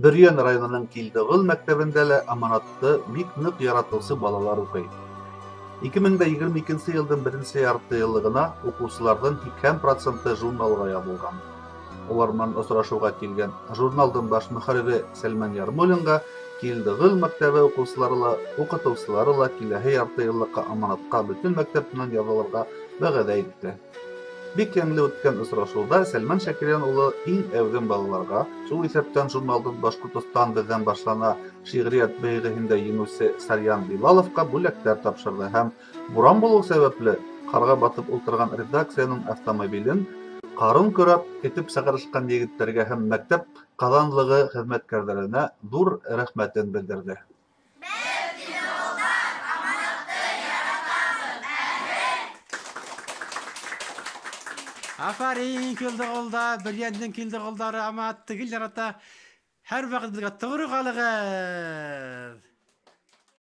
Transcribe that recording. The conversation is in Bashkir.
Бөрйән районының Килдеғол мәктәбендә лә Аманатты бик ныҡ яратыусы балалар уҡый. 2022 йылдың беренсе яртыйыллығына уҡыусыларҙың 80 проценты журналға яҙылған. Улар менән осрашыуға килгән журналдың баш мөхәррире Сәлмән Ярмуллинға Килдеғол мәктәбе уҡыусылары ла, уҡытыусылары ла киләһе яртыйыллыҡҡа Аманатҡа бөтөн мәктәп менән яҙылырға вәғәҙә итте. Бик йәнле үткән осрашыуҙа Сәлмән Шәкирйән улы иң әүҙем балаларға, шул иҫәптән журналдың «Башҡортостан беҙҙән башлана» шиғриәт бәйгеһендә еңеүсе Сарьян Билаловҡа бүләктәр тапшырҙы һәм буран булыу сәбәпле ҡарға батып ултырған редакцияның автомобилен ҡарын көрәп этеп сығарышҡан егеттәргә һәм мәктәп ҡаҙанлығы хеҙмәткәрҙәренә ҙур рәхмәтен белдерҙе. Афарин, Килдеғолда, Бөрйәндең Килдеғолдары Аманатты гел ярата. Һәр ваҡыт беҙгә тоғро ҡалығыҙ.